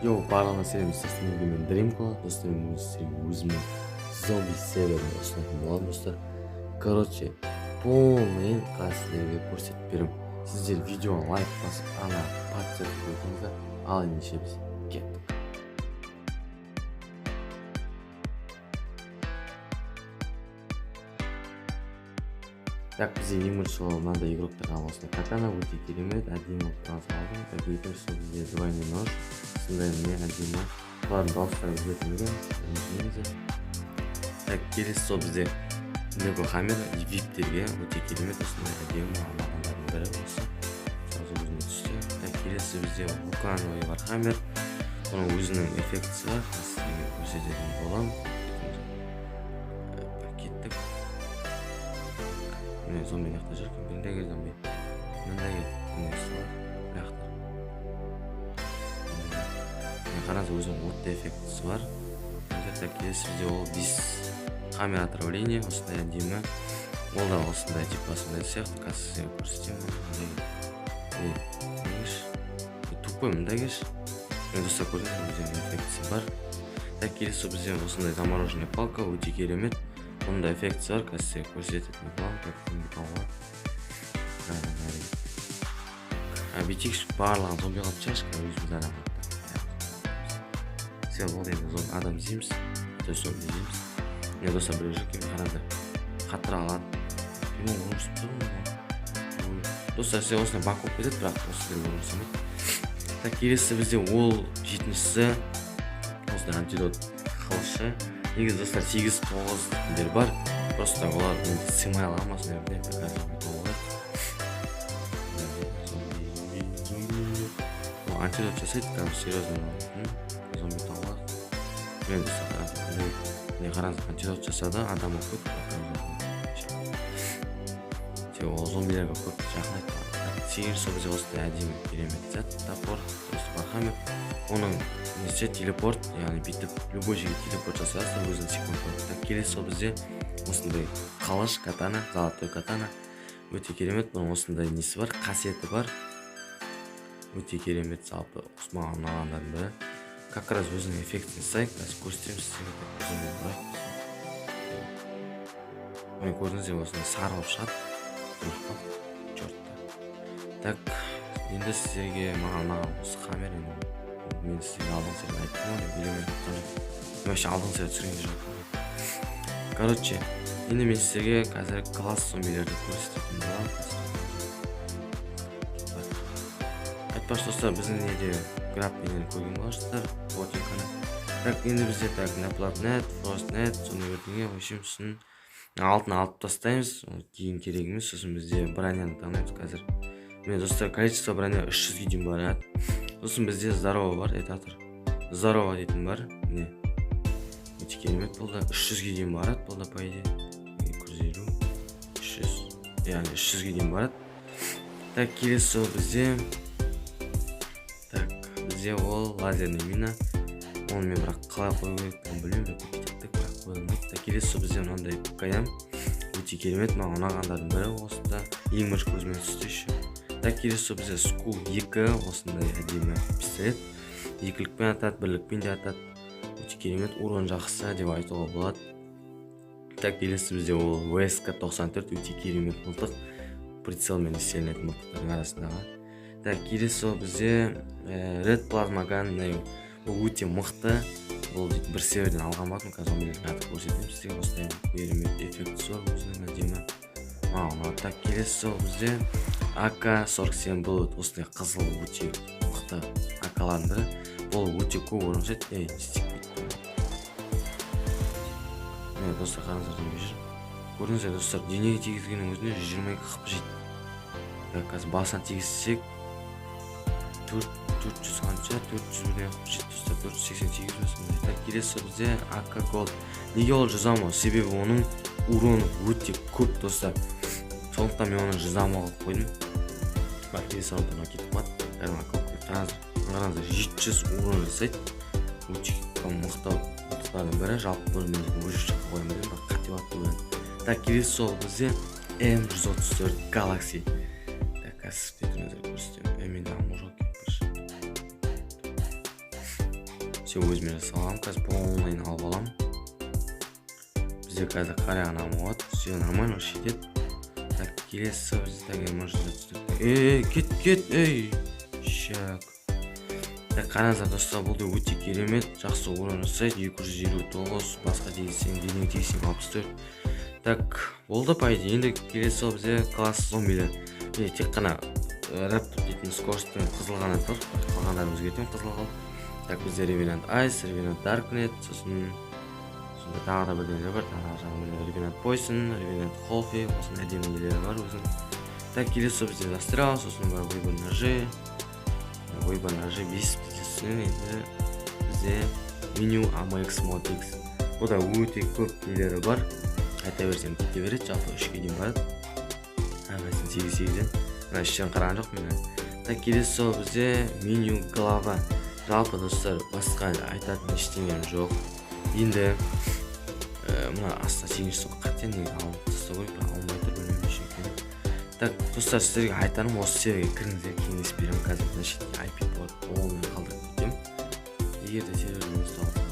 Йоу, барлығына сәлем, сіздермен мен Дримко. Достар, мен сіздерге өзімнің зомби серверін ұсынатын боламын, достар. Короче, полный қазір сіздерге көрсетіп беремін. Сіздер видеоға лайк басып, ана поддержка өтіңіздер. Ал ендеше біз кеттік. Так, бізде ең бірінші ол мынандай игроктарға осындай катана өте керемет, әдемі болып тұрған салдым. Так, екіншісі бізде двойной нож, осындай міне әдемі. Бұлардың дауыстары өзгертілмеген, негізі. Так, келесі сол бізде Лего Хаммер, виптерге өте керемет, осындай әдемі ұнағандардың бірі осы. Сразу өзіне түсті. Так, келесі бізде вулкановый Вархаммер. Бұның өзінің эффектісі бар, сіздерге көрсететін боламын. Кеттік. Міне зомби мына жақта жүр екен. Мында кел, зомби. Мында кел. Міне солар. Мына жақта. Міне қараңыз, өзінің отты эффектісі бар. Так, келесі бізде ол бес камера отравления, осындай әдемі. Ол да осындай типа сондай сияқты. Қазір сізге көрсетемін. Мында кел. Ей, мында келші. Ей, тупой, мында келші. Міне, достар, көрдіңіз бе, өзінің эффектісі бар. Так, келесі бізде осындай замороженная палка, өте керемет. Бұның да эффектісі бар, қазір сізге көрсететін боламын. Так, зомби тауға. Бүйтейікші, барлығын зомби қылып тастайықшы, қазір өзіміз адам қылып. Все, болды, енді зомби адам іздейміз. То есть зомби іздейміз. Міне, достар, біреу жүр екен, қараңдар. Қаттырақ алады. Мен оны ұрысып тұрмын ғой. Достар, сіздер осындай баг болып кетеді, бірақ осы сіздерге ұрыс жасамайды. Так, келесі бізде ол жетіншісі, осындай антидот қылышы. Негізі, достар, 8-9 дейтіндер бар. Просто олар енді сыймай алған ма сондай бірдеңе. Қазір алайық. Зомби, зомби, зомби. Ол антидот жасайды, кәдімгі серьезно. Зомби тауып алайық. Міне, достар, қараңыз, міне қараңыз, антидот жасады, адам болып кетті. Ол зомбилерге көп жақындайды. Сегізінші бізде осындай әдемі керемет зат, топор, то есть Вархаммер. Оның несі телепорт, яғни бүйтіп любой жерге телепорт жасайсыздар өзінің секунд. Так, келесі сол бізде осындай қылыш, катана, золотой катана. Өте керемет, бұның осындай несі бар, қасиеті бар. Өте керемет, жалпы маған ұнағандардың бірі. Как раз өзінің эффектісіне сай, қазір көрсетемін сіздерге. Міне, көрдіңіздер, осындай сары болып шығады. Черт. Так, енді сіздерге маған ұнаған осы хаммер. Енді мен сіздерге алдыңғы серияда айттым ғой, или мен айтқан жоқпын. Мен вообще алдыңғы серияда түсірген де жоқпын. Короче, енді мен сіздерге қазір класс зомбилерді көрсететін боламын. Айтпақшы, достар, біздің неде грабпенен көрген боларсыздар, ботинканы. Так, енді бізде так, наплавнет, фростнет, сондай бірдеңе, в общем, сосын алтын алып тастаймыз, ол кейін керек емес. Сосын бізде броняны таңдаймыз қазір. Міне, достар, количество броня 300-ге дейін барады. Сосын бізде здорово бар, это здорово дейтін бар. Міне, өте керемет, бұл да 300-ге дейін барады, бұл да по идее 250, 300, яғни 300-ге дейін барады. Так, келесі ол бізде, так, бізде ол лазерный мина. Оны мен бірақ қалай қою керектігін білмеймін, кеттік, бірақ қойылмайды. Так, келесі бізде мынандай ПКМ, өте керемет, маған ұнағандардың бірі осы да, ең бірінші көзіме түсті еще. Так, келесі бізде скул 2, осындай әдемі пистолет, екілікпен атады, бірлікпен де атады, өте керемет, урон жақсы деп айтуға болады. Так, келесі бізде ол ВСК 94, өте керемет мылтық, прицелмен істелінетін мылтықтардың арасындағы. Так, келесі ол бізде Red Plasma Gun, бұл өте мықты, бұл дейтін бір серверден алған болатынмын, қазір зомбилердің атын көрсетемін сіздерге. Осындай керемет эффектісі бар өзінің, әдемі, маған ұнады. Так, келесі ол бізде АК 47, бұл осындай қызыл өте мықты АК-лардың бірі, бұл өте көп урон жасайды. Ей, не істеп кеттім? Міне, достар, қараңыздар, зомби жүр, көрдіңіздер, достар, денеге тигізгеннің өзінде 122 хп жейді. Так, қазір басына тигізсек, 400 қанша, 400 бірдеңе қылып жетті, достар, 488 бе сондай. Так, келесі бізде АК Голд. Неге ол 100 аммо? Себебі оның уроны өте көп, достар, сондықтан мен оны 100 аммо қылып қойдым. Бірақ келесі раундта кетіп қалады кәдімгі АК. Қараңыздар, қараңыздар, 700 урон жасайды, өте мықты мылтықтардың бірі. Жалпы бұны мен дейтін өшіріп жаққа қоямын дедім, бірақ қате болады деп ойладым. Так, келесі сол бізде М134 Galaxy. Так, қазір күте тұрыңыздар, көрсетемін. Менде аммо жоқ екен. Все, өзіме жасап аламын қазір, полный алып аламын. Бізде қазір қараған болады. Все нормально, жетеді. Так, келесі бізде, так, может, ей, кет, кет, ей, щак. Так, қараңыздар, достар, бұл да өте керемет, жақсы урон жасайды, 259, басқа тигізсең, денеге тигізсең, 64. Так, болды, по идее. Енді келесі бізде класс зомбилер. Міне, тек қана раптор дейтін скоростьтың қызыл ғана тұр, қалғандарын өзгертемін, қызыл қылып. Так, бізде Ревенант Айс, Ревенант Даркнет, сосын сонда тағы да бірдеңелер бар. Тағы жағы, міне, Ревенант Пойсон, Ревенант Холфи, осындай әдемі нелері бар өзінің. Так, келесі бізде Застрял, сосын бар выбор ножи, выбор ножи 5 бізде. Сосын енді бізде меню AMX Mod X. Бұл да өте көп нелері бар, айта берсем, кете береді. Жалпы 3-ке дейін барады, әрқайсысын сегіз сегізден. Мына іштен қараған жоқпын мен. Так, келесі сол бізде меню глава. Жалпы, достар, басқа айтатын ештеңем жоқ. Енді мына астына сегізінші сол қате, неге алып тастау керек, бірақ алынбай тұр, білмеймін не үшін екенін. Так, достар, сіздерге айтарым: осы серверге кіріңіздер, кеңес беремін. Қазір мына шетке IP болады, полный қалдырып кетемін, егер де серверді.